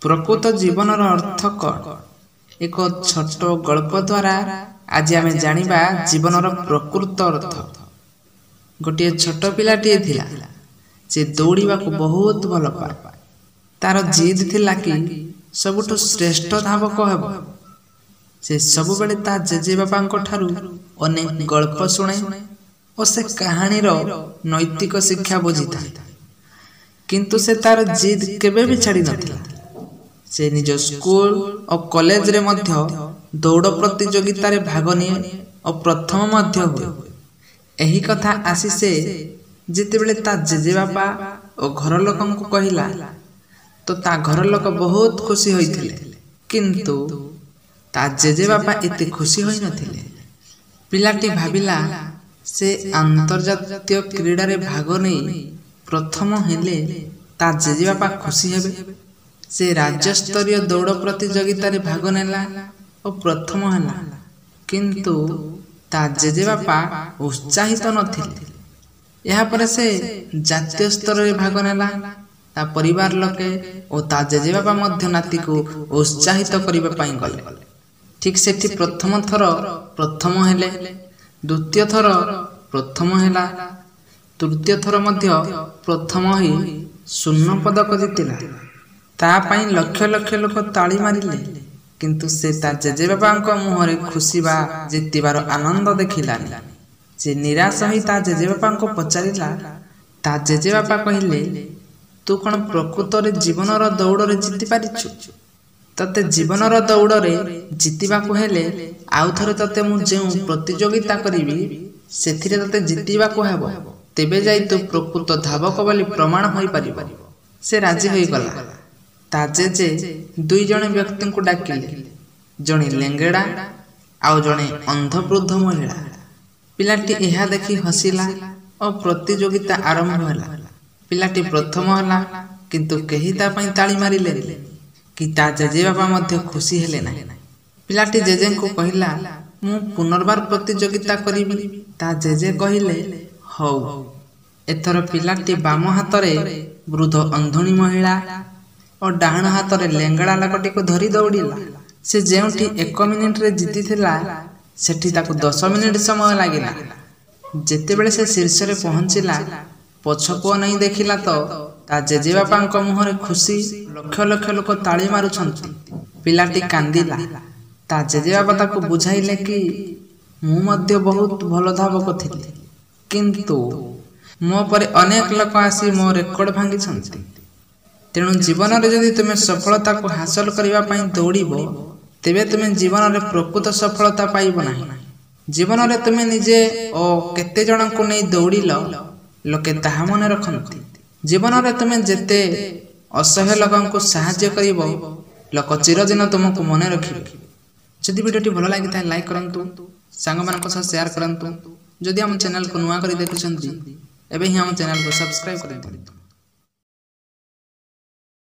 ପ୍ରକୃତ ଜୀବନର ଅର୍ଥ କ'ଣ? ଏକ ଛୋଟ ଗଳ୍ପ ଦ୍ୱାରା ଆଜି ଆମେ ଜାଣିବା ଜୀବନର ପ୍ରକୃତ ଅର୍ଥ। ଗୋଟିଏ ଛୋଟ ପିଲାଟିଏ ଥିଲା। ସେ ଦୌଡ଼ିବାକୁ ବହୁତ ଭଲ ପାଏ। ତାର ଜିଦ୍ ଥିଲା କି ସବୁଠୁ ଶ୍ରେଷ୍ଠ ଧାବକ ହେବ। ସେ ସବୁବେଳେ ତା ଜେଜେବାପାଙ୍କ ଠାରୁ ଅନେକ ଗଳ୍ପ ଶୁଣେ ଓ ସେ କାହାଣୀର ନୈତିକ ଶିକ୍ଷା ବୁଝିଥାଏ। କିନ୍ତୁ ସେ ତାର ଜିଦ୍ କେବେ ବି ଛାଡ଼ି ନଥିଲା। ସେ ନିଜ ସ୍କୁଲ ଓ କଲେଜରେ ମଧ୍ୟ ଦୌଡ଼ ପ୍ରତିଯୋଗିତାରେ ଭାଗ ନିଏ ଓ ପ୍ରଥମ ମଧ୍ୟ ହୁଏ। ଏହି କଥା ଆସି ସେ ଯେତେବେଳେ ତା ଜେଜେବାପା ଓ ଘର ଲୋକଙ୍କୁ କହିଲା ତ ତା ଘର ଲୋକ ବହୁତ ଖୁସି ହୋଇଥିଲେ, କିନ୍ତୁ ତା ଜେଜେବାପା ଏତେ ଖୁସି ହୋଇନଥିଲେ। ପିଲାଟି ଭାବିଲା ସେ ଆନ୍ତର୍ଜାତୀୟ କ୍ରୀଡ଼ାରେ ଭାଗ ନେଇ ପ୍ରଥମ ହେଲେ ତା ଜେଜେବାପା ଖୁସି ହେବେ। ସେ ରାଜ୍ୟସ୍ତରୀୟ ଦୌଡ଼ ପ୍ରତିଯୋଗିତାରେ ଭାଗ ନେଲା ଓ ପ୍ରଥମ ହେଲା, କିନ୍ତୁ ତା ଜେଜେବାପା ଉତ୍ସାହିତ ନଥିଲେ। ଏହାପରେ ସେ ଜାତୀୟ ସ୍ତରରେ ଭାଗ ନେଲା। ତା ପରିବାର ଲୋକେ ଓ ତା ଜେଜେବାପା ମଧ୍ୟ ନାତିକୁ ଉତ୍ସାହିତ କରିବା ପାଇଁ ଗଲେ। ଠିକ୍ ସେଠି ପ୍ରଥମ ଥର ପ୍ରଥମ ହେଲେ, ଦ୍ୱିତୀୟ ଥର ପ୍ରଥମ ହେଲା, ତୃତୀୟ ଥର ମଧ୍ୟ ପ୍ରଥମ ହୋଇ ସ୍ୱର୍ଣ୍ଣ ପଦକ ଜିତିଲା। ତା ପାଇଁ ଲକ୍ଷ ଲକ୍ଷ ଲୋକ ତାଳି ମାରିଲେ, କିନ୍ତୁ ସେ ତା ଜେଜେବାପାଙ୍କ ମୁହଁରେ ଖୁସି ବା ଜିତିବାର ଆନନ୍ଦ ଦେଖିଲାନି। ସେ ନିରାଶ ହୋଇ ତା ଜେଜେବାପାଙ୍କୁ ପଚାରିଲା। ତା ଜେଜେବାପା କହିଲେ, ତୁ କ'ଣ ପ୍ରକୃତରେ ଜୀବନର ଦୌଡ଼ରେ ଜିତି ପାରିଛୁ? ତତେ ଜୀବନର ଦୌଡ଼ରେ ଜିତିବାକୁ ହେଲେ ଆଉ ଥରେ ତତେ ମୁଁ ଯେଉଁ ପ୍ରତିଯୋଗିତା କରିବି ସେଥିରେ ତତେ ଜିତିବାକୁ ହେବ, ତେବେ ଯାଇ ତୁ ପ୍ରକୃତ ଧାବକ ବୋଲି ପ୍ରମାଣ ହୋଇପାରିବ। ସେ ରାଜି ହୋଇଗଲା। ତା ଜେଜେ ଦୁଇ ଜଣ ବ୍ୟକ୍ତିଙ୍କୁ ଡାକିଲେ, ଜଣେ ଲେଙ୍ଗେଡ଼ା ଆଉ ଜଣେ ଅନ୍ଧ ବୃଦ୍ଧ ମହିଳା। ପିଲାଟି ଏହା ଦେଖି ହସିଲା ଓ ପ୍ରତିଯୋଗିତା ଆରମ୍ଭ ହେଲା। ପିଲାଟି ପ୍ରଥମ ହେଲା, କିନ୍ତୁ କେହି ତା ପାଇଁ ତାଳି ମାରିଲେନି କି ତା ଜେଜେବାପା ମଧ୍ୟ ଖୁସି ହେଲେ ନାହିଁ। ପିଲାଟି ଜେଜେଙ୍କୁ କହିଲା, ମୁଁ ପୁନର୍ବାର ପ୍ରତିଯୋଗିତା କରିବି। ତା ଜେଜେ କହିଲେ, ହଉ। ଏଥର ପିଲାଟି ବାମ ହାତରେ ବୃଦ୍ଧ ଅନ୍ଧୁଣୀ ମହିଳା ଓ ଡାହାଣ ହାତରେ ଲେଙ୍ଗେଡ଼ା ଲୋକଟିକୁ ଧରି ଦୌଡ଼ିଲା। ସେ ଯେଉଁଠି 1 ମିନିଟରେ ଜିତିଥିଲା ସେଠି ତାକୁ 10 ମିନିଟ୍ ସମୟ ଲାଗିଲା। ଯେତେବେଳେ ସେ ଶୀର୍ଷରେ ପହଞ୍ଚିଲା, ପଛକୁ ଅନାଇ ଦେଖିଲା ତ ତା ଜେଜେବାପାଙ୍କ ମୁହଁରେ ଖୁସି, ଲକ୍ଷ ଲକ୍ଷ ଲୋକ ତାଳି ମାରୁଛନ୍ତି। ପିଲାଟି କାନ୍ଦିଲା। ତା ଜେଜେବାପା ତାକୁ ବୁଝାଇଲେ କି ମୁଁ ମଧ୍ୟ ବହୁତ ଭଲ ଧାବକ ଥିଲି, କିନ୍ତୁ ମୋ ପରେ ଅନେକ ଲୋକ ଆସି ମୋ ରେକର୍ଡ ଭାଙ୍ଗିଛନ୍ତି। ତେଣୁ ଜୀବନରେ ଯଦି ତୁମେ ସଫଳତାକୁ ହାସଲ କରିବା ପାଇଁ ଦୌଡ଼ିବ, ତେବେ ତୁମେ ଜୀବନରେ ପ୍ରକୃତ ସଫଳତା ପାଇବ ନାହିଁ। ଜୀବନରେ ତୁମେ ନିଜେ ଓ କେତେ ଜଣଙ୍କୁ ନେଇ ଦୌଡ଼ିଲ, ଲୋକେ ତାହା ମନେ ରଖନ୍ତି। ଜୀବନରେ ତୁମେ ଯେତେ ଅସହ୍ୟ ଲୋକଙ୍କୁ ସାହାଯ୍ୟ କରିବ, ଲୋକ ଚିରଦିନ ତୁମକୁ ମନେ ରଖିବେ। ଯଦି ଭିଡ଼ିଓଟି ଭଲ ଲାଗିଥାଏ ଲାଇକ୍ କରନ୍ତୁ, ସାଙ୍ଗମାନଙ୍କ ସହ ସେୟାର କରନ୍ତୁ। ଯଦି ଆମ ଚ୍ୟାନେଲକୁ ନୂଆ କରି ଦେଖୁଛନ୍ତି, ଏବେ ହିଁ ଆମ ଚ୍ୟାନେଲକୁ ସବସ୍କ୍ରାଇବ୍ କରିଦିଅନ୍ତୁ।